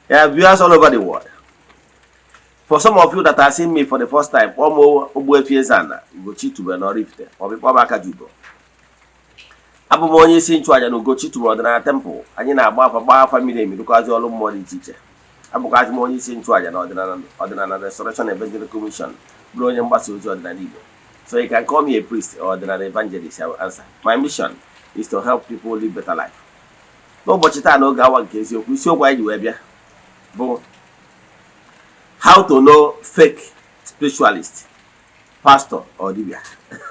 Yeah, viewers all over the world. For some of you that are seeing me for the first time, kpọọ m Ogbuefi Eze-Ana Ugochi tubelu n'Oraifite maọbụ ịkpọ m Akajiugo. Abụ m onye isi nchụaja na Ugochi tubelu ọdịnala temple. Anyị na-agba afa, gbaa afa miri emi, rụkwazi ọrụ mmụọ dị iche iche. Abụkwazi m onye isi nchụaja na ọdịnala Restoration Evangelical Mission, bụrụ onye mgbasa ozi ọdịnala Igbo. So you can call me a priest or ọdịnala evangelist, I will answer. My mission is to help people live better life. N'ụbọchị taa, n'oge awa nke eziokwu, isiokwu anyị ji wee bịa bụ how to know fake spiritualist, pastor or dibia.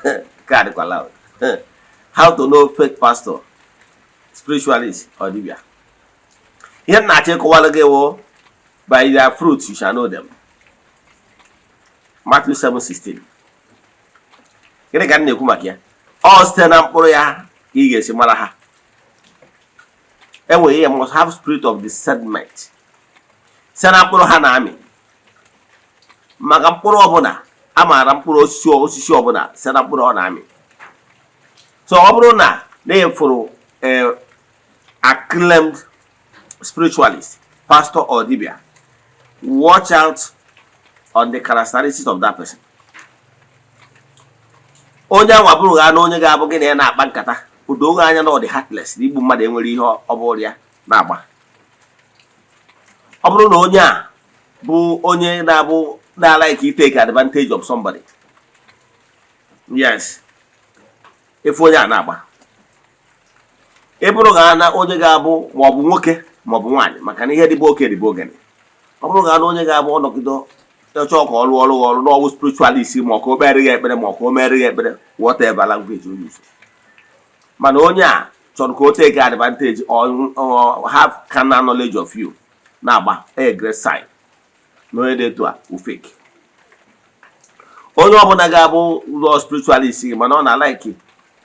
Nke a dịkwa loud. How to know fake pastor, spiritualist or dibia. Ihe m na-achọ ịkọwara gị wụ, by their fruits you shall know them, Matthew 7:16. Gịnị ka m na-ekwu maka ya? Ọ site na mkpụrụ ya ka ị ga-esi mara ha. Enwere ihe must have spirit of discernment. Site na mkpụrụ ha na-amị, maka mkpụrụ ọbụla a maara, mkpụrụ osisi ọbụla, site na mkpụrụ ọ na-amị. So ọ bụrụ na na-efuru acclaimed spiritualist, pastor or dibia, watch out on the characteristics of that person. Onye ahụ abụrụ ha na onye ga-abụ gị na ya na-akpa nkata, udo oge anya na ọ dị heartless, na igbu mmadụ enwere ihe ọ bụrụ ya na-agba. Ọ bụrụ na onye a bụ onye na-abụ na-like take advantage of somebody, yes, ife onye a na-agba, ị bụrụ ga na onye ga-abụ maọbụ nwoke maọbụ nwaanyị, maka na ihe dịbe oke dịbe ogene. Ọ bụrụ ga na onye ga-abụ ọnọgide chọọ ka ọ rụọ ọrụ ọrụ n'ọwụ spiritualist, ma ọ ka o kpere ya ekpere, ma ọ ka o mere ya ekpere, whatever language o use, mana onye a chọrọ ka o take advantage or have carnal knowledge of you na-agba, a great sign na onye dị etu a wụ fake. Onye ọbụla ga-abụ ụlọ spiritualist gị, mana ọ na-alike,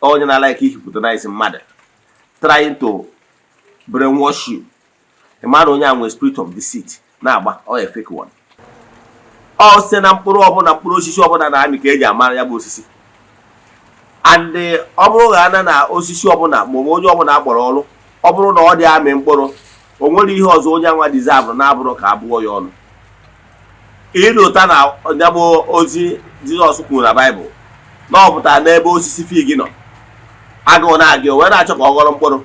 onye na-alike hypnotize mmadụ, trying to brainwash you, ịmara onye a nwere spirit of deceit na-agba, ọ a fake one. Ọ site na mkpụrụ ọbụla, mkpụrụ osisi ọbụla na-amị ka eji amara ya bụ osisi. And ọ bụrụ ga na osisi ọbụla maọbụ onye ọbụla akpọrọ ọrụ, ọ bụrụ na ọ dị amị mkpụrụ, o nwere ihe ọzọ onye anwa deserve na-abụrụ ka abụọ ya ọnụ. Ịlụta na ya bụ ozi Jizọs kwuru na Baịbụl na ọ pụtara n'ebe osisi fig nọ, agụụ na-agị, o wee na-achọ ka ọ ghọrọ mkpụrụ,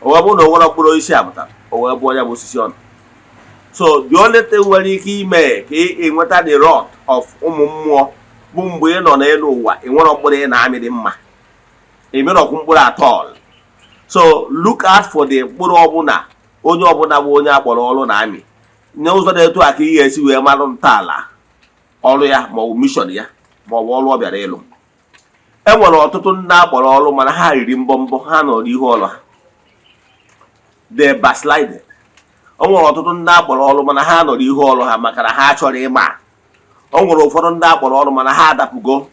o wee bụrụ na o nwere mkpụrụ osisi a pụtara, o wee bụọ ya bụ osisi ọnụ. So the only thing nwere ike ime ka ị nweta the wrath of ụmụ mmụọ bụ mgbe ị nọ n'elu ụwa, ị nwere mkpụrụ ị na-amị dị mma, ị merọkwu mkpụrụ at all. So look out for the mkpụrụ ọbụla onye ọbụla bụ onye akpọrọ ọrụ na-amị. N'ụzọ dị etu a ka ị ga-esi wee marụ ntọala ọrụ ya, maọbụ mission ya, maọbụ ọrụ ọ bịara ịlụ. E nwere ọtụtụ ndị akpọrọ ọrụ, mana ha riri mbọmbọ, ha nọ n'ihu ọrụ ha, they backslided. O nwere ọtụtụ ndị akpọrọ ọrụ, mana ha nọ n'ihu ọrụ ha maka na ha chọrọ ịma. O nwere ụfọdụ ndị akpọrọ ọrụ, mana ha adapụgo,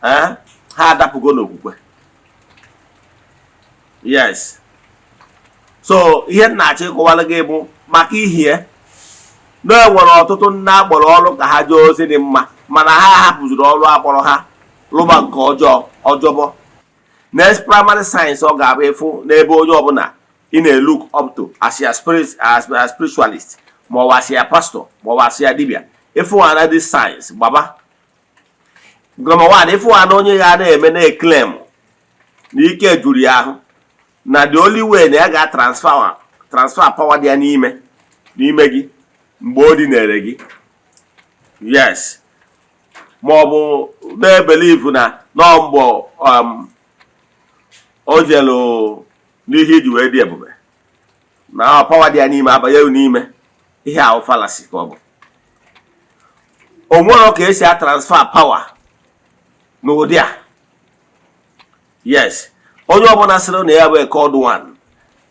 ha adapụgo n'okwukwe. Yes, so ihe m na-achọ ịkọwara gị bụ maka ihie na e nwere ọtụtụ ndị akpọrọ ọrụ ka ha jee ozi dị mma, mana ha hapụziri ọrụ akpọrọ ha, lụba nke ọjọọ ọjọbọ. Next primary signs ọ ga-abụ ịfụ n'ebe onye ọbụla ị na-look up to as your spirit, as a spiritualist, ma ọ bụ as your pastor, ma ọ bụ as your dibia, ịfụ ana these signs, gbaba. Number one, ịfụ ana onye ga na-eme na-eclaim na ike juru ya ahụ, na the only way na ya ga-transfer power dị ya n'ime n'ime gị mgbe o dinere gị, yes, ma ọ bụ na-ebelieve na nọ mgbe o jelu n'ihe iji wee dị ebube na power dị ya n'ime abanye n'ime ihe ahụ, fallacy ka ọ bụ. O nwere ka esi a transfer power n'ụdị a. Yes, onye ọbụla sịrị na ya bụ a called one,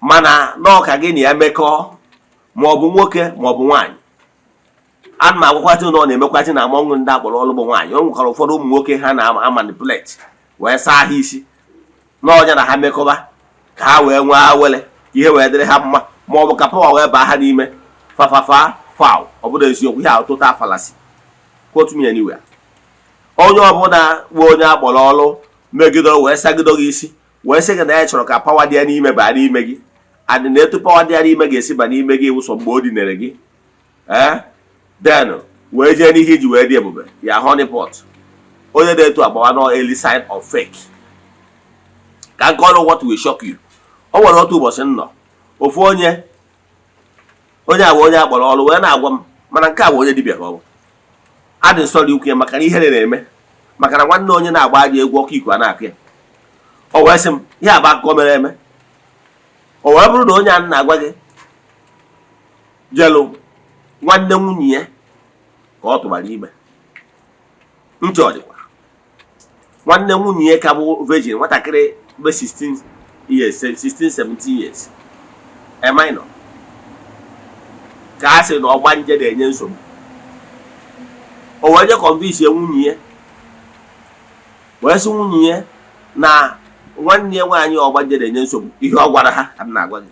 mana n'ọka gị na ya mekọọ, ma ọ bụ nwoke ma ọ bụ nwaanyị, ana m agwakwazi na ọ na-emekwazi na amọnwụ ndị akpọrọ ọrụ bụ nwaanyị. O nwekwara ụfọdụ ụmụ nwoke ha na-amanipulate wee saa ha isi n'ọnya na ha mekọba ka ha wee nwee awele, ka ihe wee dịrị ha mma, ma ọ bụ ka power wee baa ha n'ime fafafa faw. Ọ bụrụ eziokwu, ihe ahụ total fallacy. Quote me anywhere. Onye ọbụla bụ onye akpọrọ ọrụ megidere wee sagido gị isi, wee sị gị na ya chọrọ ka power dị ya n'ime baa n'ime gị, And na etu power dị ya n'ime ga-esi ba n'ime gị wụsọ mgbe o dinere gị, ee, then wee jee n'ihe iji wee dị ebube ya, honeypot. Onye na-etu agbawa no early sign of fake. Ka nke ọrụ, what will shock you, o nwere otu ụbọchị m nọ, ofu onye, onye a bụ onye akpọrọ ọrụ wee na-agwa m, mana nke a bụ onye dibịa ka ọ bụ. Adị nsọrọ ikwu ya maka na ihere na-eme, maka na nwanne onye na-agba aja egwu ọkụ iko a na-akụ ya. O wee sị m, ihe a bụ akụkọ mere eme. O wee bụrụ na onye a na-agwa gị jelu nwanne nwunye ya ka ọ tụbara ime. Ntị ọ dịkwa, nwanne nwunye ya ka bụ virgin, nwatakịrị mgbe 16 years, 16, 17 years, a minor, ka a sị na ọgbanje na-enye nsogbu. O wee je convince nwunye ya, wee sị nwunye ya na nwanne ya nwaanyị ọgbanje na-enye nsogbu. Ihe ọ gwara ha ka m na-agwa gị,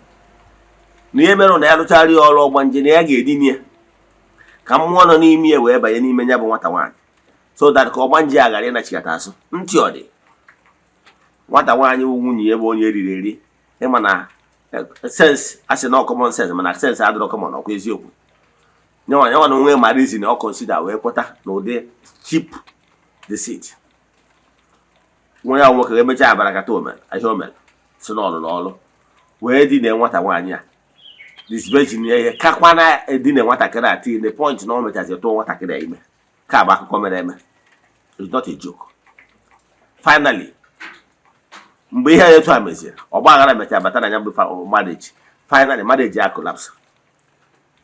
na ihe mere na ya rụchara ya ọrụ ọgbanje, na ya ga-edina ya ka mmụọ nọ n'ime ya wee banye n'ime ya bụ nwata nwaanyị, so that ka ọgbanje ya ghara ịnachikata azụ. Ntị ọ dị, nwata nwaanyị bụ nwunye ya bụ onye eriri eri. Ịma na sense, a sị na common sense, mana sense adịrọ common. Ọkwa eziokwu, nyanwa nyanwa na onwe ma reason ọ consider wee kweta na ụdị cheap deceit. Nwa ya nwoke emechaa abarakata omere ihe o mere, si na ọlụlụ ọlụ wee dine nwata nwaanyị a, this virgin ya, ihe kakwa na edine nwatakịrị a till the point na o mechazi tụọ nwatakịrị a ime. Ka bụ akụkọ mere eme, it's not a joke. Finally, mgbe ihe etu a meziri, ọgba aghara mechara bata na ya bụ marriage. Finally, marriage ya collapse.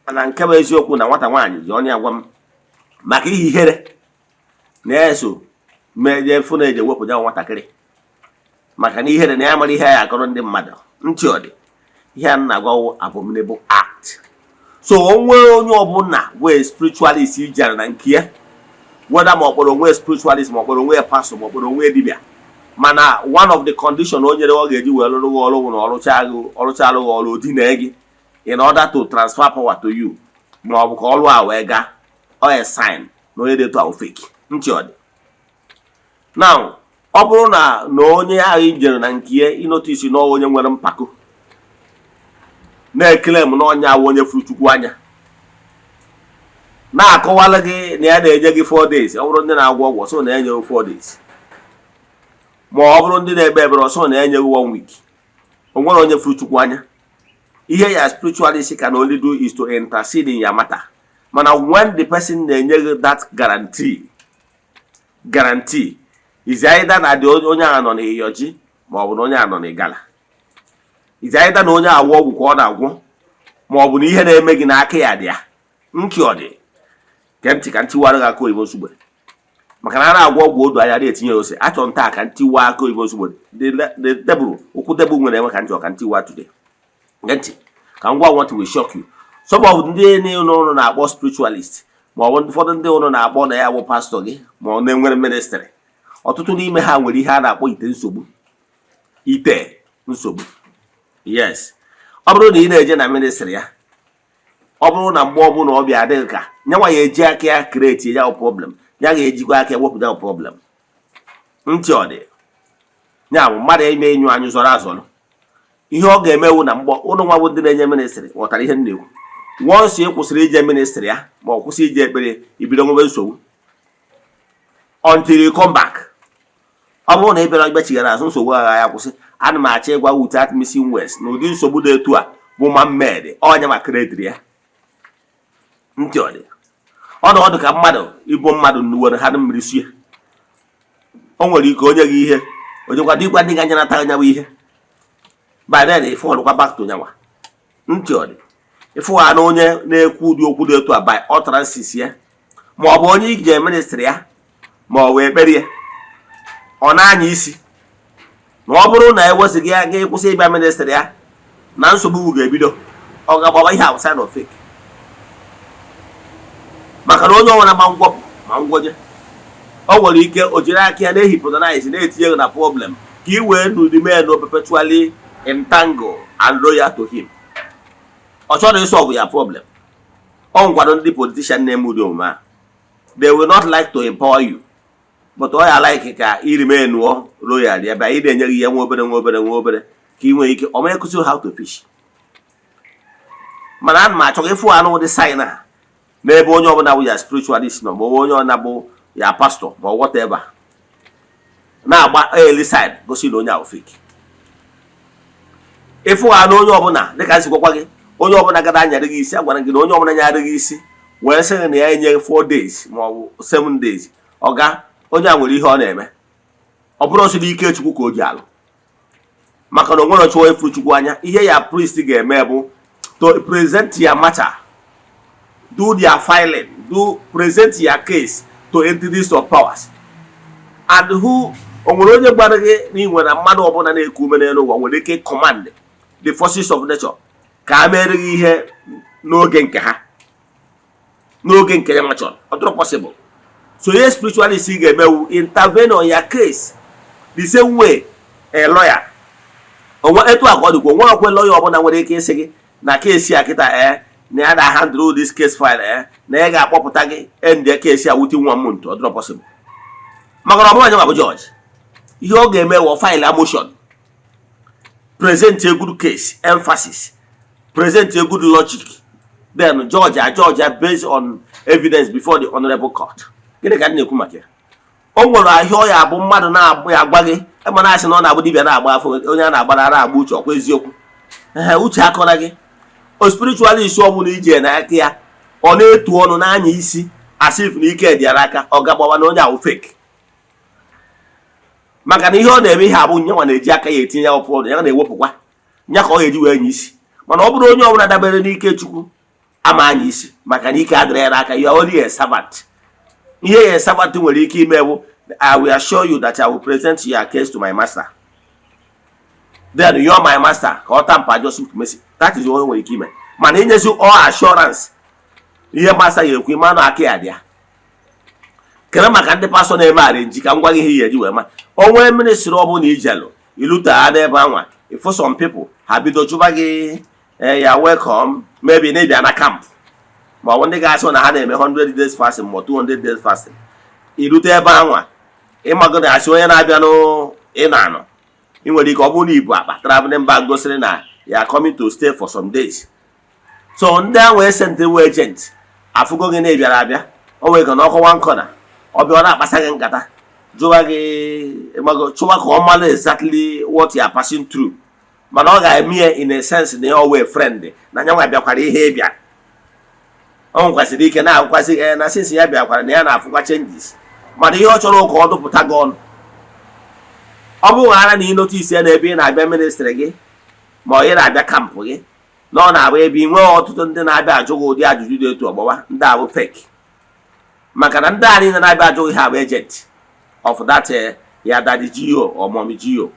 Mana nke bụ eziokwu na nwata nwaanyị ji ọnụ ya gwa m maka ihe ihere na-eso mee fụ na eji ewepụ ya nwatakịrị, maka na ihere na ya mara ihe ya akọrọ ndị mmadụ. Ntị ọ dị, ihe a na-agwawo abominable act. So onwe onye ọbụla wee spiritualist ijere na nke ya, whether ma ọ kpọrọ onwe spiritualist, ma ọ kpọrọ onwe ya pastor, ma ọ kpọrọ onwe ya dibịa, mana one of the condition o nyere ọ ga-eji wee lụrụ gị ọrụ bụ na ọrụchalụ gị ọrụ, odina gị in order to transfer power to you, ma ọ bụ ka ọrụ a wee gaa, ọ a sign na onye dị etu ahụ fake. Ntị ọ dị. Now, ọ bụrụ na onye ahụ ijere na nke ya, ị notice na onye nwere mpako, na-ekele m na ọnya awụ onye furu Chukwu anya, na-akọwala gị na ya na-enye gị 4 days, ọ bụrụ ndị na-agwọ ọgwụ ọsọ na-enye gị 4 days, ma ọ bụrụ ndị na-ekpe ekpere ọsọ na-enye gị 1 week, o nwere onye furu Chukwu anya. Ihe ya spiritualist can only do is to intercede in your matter. Mana when the person na-enye gị that guarantee, guarantee is either na dị onye ahụ nọ n'ịyọji, ma ọ bụ na onye ahụ nọ n'ịgala, is either na onye agwọ ọgwụ ka ọ na-agwọ, ma ọ bụ na ihe na-eme gị n'aka ya dị ya. Ntị ọ dị, gee ntị ka ntiwara gị aka oyibo nsugbe, maka na a na-agwọ ọgwụ odo anya na-etinye ose. Achọ nta ka ntiwa aka oyibo nsugbe, the tebụl ụkwụ tebụl nwere enwe ka nchọ ka ntiwa today. Gee ntị ka m gwa, what will shock you, some of ndị niile ụnụ na-akpọ spiritualist, ma ọ bụ ụfọdụ ndị ụnụ na-akpọ na ya bụ pastọ gị, ma ọ na-enwere ministry, ọtụtụ n'ime ha nwere ihe a na-akpọ ite nsogbu. Ite nsogbu, yes. Ọ bụrụ na ị na-eje na ministry ya, ọ bụrụ na mgbe ọbụla ọ bịa adịghị ka nyanwa ya eji aka ya create ya problem, ya ga-ejikwa aka ewepụta ya problem. Ntị ọ dị, ya bụ mmadụ ime enyu anyụ zọrọ azọrọ. Ihe ọ ga-emewu na mgbọ ụnụ nwa bụ ndị na-enye ministry ghọtara ihe m na-ekwu. Once ị kwụsịrị ije ministry ya, ma ọ kwụsị ije ekpere, ibido nwebe nsogbu until you come back. Ọ bụrụ na ị bịara gbachighara azụ, nsogbu agha ya kwụsị. Ana m achọ ịgwa without missing words na ụdị nsogbu dị etu a bụ man made, ọnya ma create ya. Ntị ọ dị, ọnọdụ ka mmadụ ịbụ mmadụ nuwere ha mmiri sie. O nwere ike onye gị ihe onye dịkwa ndị ga nata anya bụ ihe, by then ịfọdụkwa back to nyanwa. Ntị ọ dị, ịfụ ha na onye na-ekwu ụdị okwu dị etu a by utterances ya, ma ọ bụ onye ije ministry ya, ma ọ bụ ekpere ya, ọ na-anya isi na ọ bụrụ na ewezụga ya ga ịkwụsị ịbịa ministry ya, na nsogbu ga-ebido, ọ ga-agbawa. Ihe outside of fake, maka na onye ọbụla ma ngwọpụ ma ngwọnye, o nwere ike o jiri aka ya na-ehypnotize, na-etinye gị na problem ka ị wee nu remain perpetually entangled and loyal to him. Ọ chọrọ ịsolve ya problem. Ọ nkwado ndị politician na-eme ụdị omume a, they will not like to empower you, but ọ ya like ka ị remain loyal ya, bịa ị na-enye gị ihe nwa obere nwa obere nwa obere ka ị nwee ike ọ ma ekuzi how to fish. Mana ana m achọ ka ịfụ anụ ụdị sign a n'ebe onye ọbụla bụ ya spiritualist nọ, ma ọ bụ onye ọbụla bụ ya pastor, ma ọ whatever na-agba early sign gosi na onye ahụ fake. Ịfụ ha na onye ọbụla, dịka nsi gwakwa gị, onye ọbụla gara anyarị gị isi, agwara gị na onye ọbụla nyarị gị isi wee sị gị na ya enye 4 days ma ọ bụ 7 days, ọga, onye a nwere ihe ọ na-eme. Ọ bụrụ ọsọ n'ike Chukwu ka o ji alụ, maka na o nwere chọọ efuru Chukwu anya. Ihe ya priest ga-eme bụ to present your matter, do their filing, do present your case to entities of powers. And who o nwere onye gwara gị na ị nwere mmadụ ọbụla na-eku ume n'elu ụwa nwere ike command the forces of nature ka a mere gị ihe n'oge nke ha, n'oge nke ya chọrọ? Ọ dịrọ possible. So ihe spiritualist ga-emewu, intervene on your case the same way a lawyer onwe etu a ka ọ dịkwa. Onwe okwe lawyer ọbụla nwere ike ịsị gị na case a kịta ee na ya na handle this case file, na ya ga-akpọpụta gị end case a within one month. Ọ dịrọ possible, maka na ọ bụrụ onye ma bụ judge. Ihe ọ ga-eme wụ file a motion, present a good case, emphasis, present a good logic, then judge a judge based on evidence before the honorable court. Gịnị ka m na-ekwu maka ya? O nwere ahịa ọ ya abụ mmadụ na-agbụ ya agwa gị ema na-asị na ọ na-abụ dibịa na-agba afọ, onye a na-agbara ara agba uche. Ọkwa eziokwu? Ee, uche akọna gị. O spiritualist ọ bụla ije n'aka ya, ọ na-etu ọnụ n'anya isi as if na ike dị ya n'aka, ọ ga-agbawa na onye ahụ fake, maka na ihe ọ na-eme ihe abụ nyanwa na-eji aka ya etinye ya ụfọdụ ya na-ewepụkwa nya ka ọ ga-eji wee nye isi. Mana ọ bụrụ onye ọbụla dabere n'ike Chukwu ama anya isi, maka na ike adịrị ya n'aka. You are only a servant. Ihe ya servant nwere ike ime bụ, "I will assure you that I will present your case to my master, then you are my master," ka ọ tamper just with mercy. That is onye nwere ike ime. Mana inyezi all assurance, ihe master ya ekwu, ịma na aka ya dị ya kere. Maka ndị pastor na-eme arrange, ka m gwa gị ihe ihe eji wee ma onwee ministry ọbụla ijelụ ilute ha n'ebe anwa, ifo some people ha bido chụba gị ya welcome, maybe na ịbịa na camp, ma ọ bụ ndị ga-asị na ha na-eme 100 days fasting ma 200 days fasting. Irute ebe anwa, ịmago na asị onye na-abịa n'ịnọ anọ, ị nwere ike ọ bụrụ na ibu akpa traveling bag gosiri na ya coming to stay for some days. So ndị ahụ esentịrị agent afụgo gị na ị bịara abịa, o nwere ka n'ọkụ one corner, ọ bịa, ọ na-akpasa gị nkata, jụwa gị, ịmago, chụwa ka ọ mara exactly what you are passing through. Mana ọ ga-eme ya in a sense na ya wee friend na nyanwa bịakwara ihe ịbịa. O nwekwasịrị ike na-agwụkwasị ya na since ya bịakwara na ya na-afụkwa changes, mana ihe ọ chọrọ ka ọ dụpụta gị ọnụ. Ọ bụrụ ghara na ị notice ya na ebe ị na-abịa ministry gị, ma ọ ị na-abịa camp gị, na ọ na-abụ ebe ị nwee ọtụtụ ndị na-abịa ajụ gị ụdị ajụjụ dị etu, ọgbawa ndị ahụ fake, maka na ndị a niile na-abịa ajụ gị ha bụ agent of that ya daddy G.O or mommy G.O.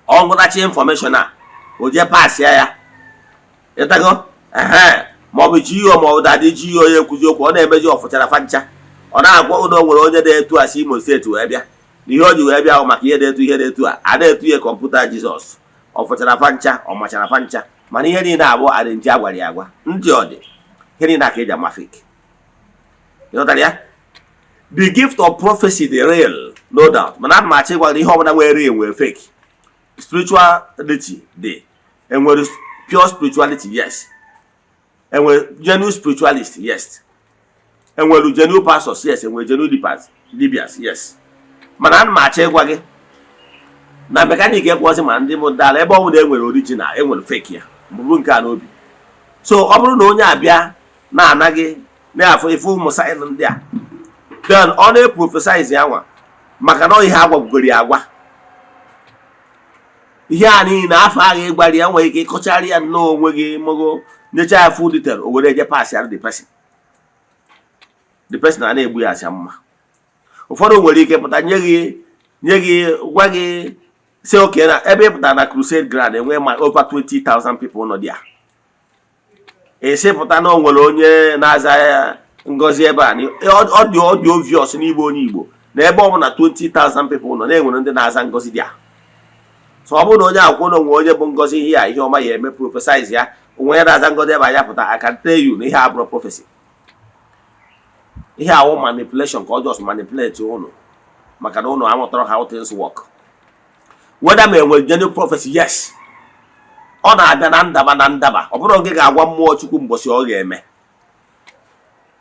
Ọ ngụtachi information a, o jee pass ya ya ịtago ehe, maọbụ G.O maọbụ daddy G.O ya ekwuzi okwu, ọ na-emezi ọfụchara fancha. Ọ na-agwa ụlọ nwere onye na-etu asị Imo State wee bịa, na ihe o ji wee bịa ahụ maka ihe na-etu ihe na-etu a a na-etu ihe kọmputa Jizọs. Ọ fụchara fancha, ọ machara fancha, mana ihe niile abụ arrange agwara ya agwa ndị ọ dị. Ihe niile aka eji ama fake, ịghọtara ya? The gift of prophecy dị real, no doubt, mana ana m achọ ịgwa gị, ihe ọbụla nwere real nwere fake. Spirituality dị, enwere pure spirituality, yes. Enwere genuine spiritualist, yes. Enwere genuine pastors, yes. Enwere genuine dipas dibias, yes. Mana ana m achọ ịgwa gị na mechanic ekwọzi ma ndị bụ ndị ala ebe ọ bụla enwere original, enwere fake ya mbụbụ nke a n'obi. So ọ bụrụ na onye abịa na-anaghị na-afụ ife ụmụ sign ndị a, then ọ na-eprophesize ya nwa, maka na ọ ihe agwagwugoro ya agwa ihe a niile afọ agha ịgbara ya, nwere ike ịkọchara ya nnọọ onwe gị mogo nyecha ya full detail, o were eje pass ya the person a na-egbu ya acha mma. Ụfọdụ nwere ike pụta nye gị gwa gị si oke na ebe ị pụtara na crusade ground enwe ma over 20,000 people nọ there, esi pụta na o nwere onye na-aza ya ngozi ebe a. Ọ dị obvious n'igbo onye Igbo na ebe ọ bụ na 20,000 people nọ na-enwere ndị na-aza ngozi dị a. So ọ bụrụ na onye akwụkwọ na onwe onye bụ ngozi ihe a, ihe ọma ya eme prophesize ya onwe ya na-aza ngozi ebe anya pụta, I can tell you na ihe abụrụ prophecy, ihe awụ manipulation, ka ọ just manipulate ụnụ, maka na ụnụ amụtara how things work. Whether ma enwere genuine prophecy, yes. Ọ na-abịa na ndaba na ndaba. Ọ bụrụ gị ga-agwa mmụọ Chukwu mbọchị ọ ga-eme.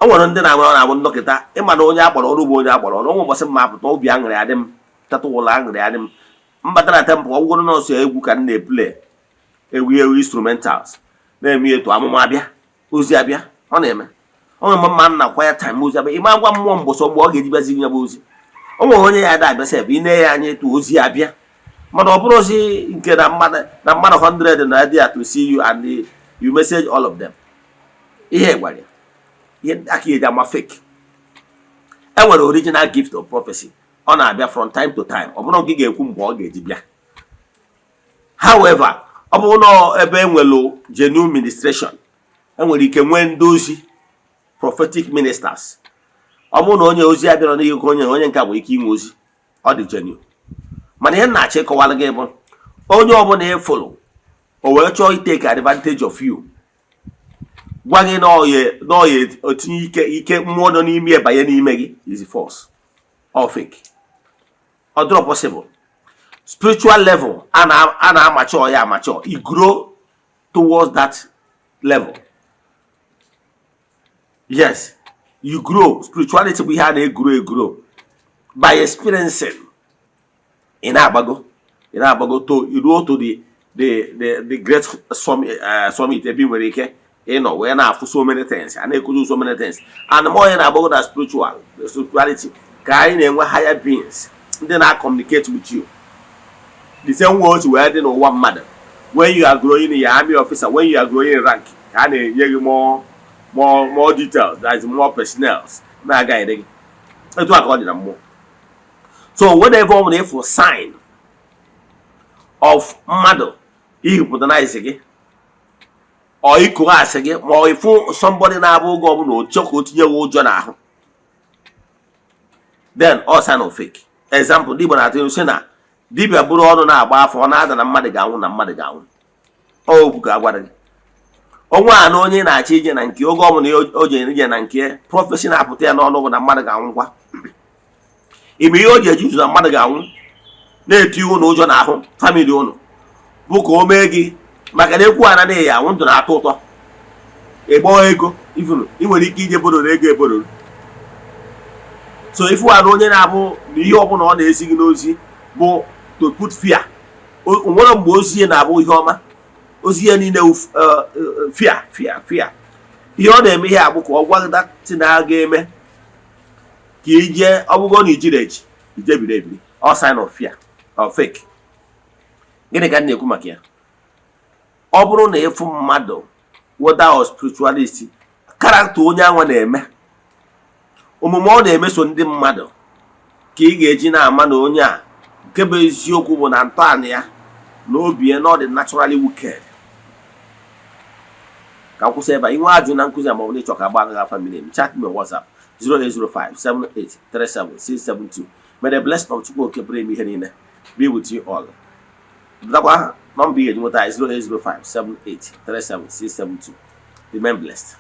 O nwere ndị na-agba, ọ na-abụ ndọkịta ịma na onye akpọrọ ọrụ bụ onye akpọrọ ọrụ. Onwe ụbọchị mma apụta, obi aṅụrị adị m, teta ụlọ, aṅụrị adị m, mbata na temple, ọ bụgoro nọọsụ egwu ka m na-eplay, egwu egwu instrumentals na-eme etu amụma abịa, ozi abịa. Ọ na-eme. O nwere mma nna kwa ya time, ozi abịa. Ịma gwa mmụọ mbọsị mgbe ọ ga-eji bịazi ya bụ ozi. O nwere onye ya ada abịa sef, ị na ya anya etu ozi abịa, mana ọ bụrụ ozi nke na mmadụ 100 na there to see you and you message all of them. Ihe gwara ya, ihe aka eji ama fake. E nwere original gift of prophecy. Ọ na-abịa from time to time. Ọ bụrụ gị ga-ekwu mgbe ọ ga-eji bịa. However, ọ bụrụ na ebe enwelu genuine ministration, enwere ike nwee ndị ozi, prophetic ministers. Ọ bụrụ na onye ozi abịara n'ihu, onye nke a nwere ike inwe ozi, ọ dị genuine. Mana ihe m na-achọ ịkọwara gị bụ, onye ọbụla ịfụrụ o wee chọọ itake advantage of you, gwa gị na ọya otinye ike mmụọ nọ n'ime ya banye n'ime gị, is false or fake. Ọ dịrọ possible. Spiritual level a na-amature ya amature. You grow towards that level. Yes, you grow. Spirituality bụ ihe a na-egrow egrow by experiencing. Ị na-agbago to ruo to the great summit, ebe ị nwere ike ịnọ wee na-afụ so many things, a na-ekuzi so many things. And more onye na-agbago na spirituality, ka anyị na-enwe higher beings ndị na-communicate with you. The same way otu wee dị n'ụwa mmadụ, when you are growing in your army officer, when you are growing in rank, ka a na-enye gị more details, that is, more personnels na-agaghị gị. Etu a ka ọ dị na mmụọ. So whenever ọ bụla ịfụ sign of mmadụ ihypnotize gị, ọ ikoghasị gị, ma ọ ịfụ somebody na-abụ oge ọbụla o chọọ ka o tinye gị ụjọ n'ahụ, then all sign of fake. Example, ndị Igbo na-atụ ilu sị na dibịa bụrụ ọnụ na-agba afọ, ọ na-ada na mmadụ ga-anwụ, na mmadụ ga-anwụ. Ọ okwu ka a gwara gị onwe a na onye na-achọ ije na nke, oge ọbụla o jere ije na nke, prophecy na-apụta ya n'ọnụ bụ na mmadụ ga-anwụkwa. Ime ihe o ji eji ụzọ na mmadụ ga-anwụ na-eti ụnụ ụjọ n'ahụ family ụnụ bụ ka o mee gị, maka na ekwu ana na anwụ, ndụ na-atọ ụtọ, ịgbọọ ego ifunu, ị nwere ike ije bororo ego ebororo. So ifu na onye na-abụ na ihe ọbụla ọ na-ezi gị n'ozi bụ to put fear, o nwere mgbe ozi ya na-abụ ihe ọma. Ozi ya niile wụ fear, fear, fear. Ihe ọ na-eme ihe abụ ka ọ gwa gị that na ga-eme ka ije, ọ bụgo na ijiri eji ije biri ebiri. All sign of fear or fake. Gịnị ka m na-ekwu maka ya? Ọ bụrụ na ịfụ mmadụ, whether or spiritualist, character onye anwa na-eme, omume ọ na-emeso ndị mmadụ, ka ị ga-eji na-ama na onye a, nke bụ eziokwu bụ na ntọala ya na obi ya na ọ dị naturally wicked. Ka m kwụsị ebe a. Inwe ajụ na nkụzi a, ma ọ bụ na ịchọ ka agba agha afa mmiri emi, chat me on WhatsApp 08057837672. May the blessing of Chukwu Oke pụrụ ime ihe niile be with you all. Dọtakwa nọmba ị ga-eji nweta anyị: 08057837672. Remain blessed.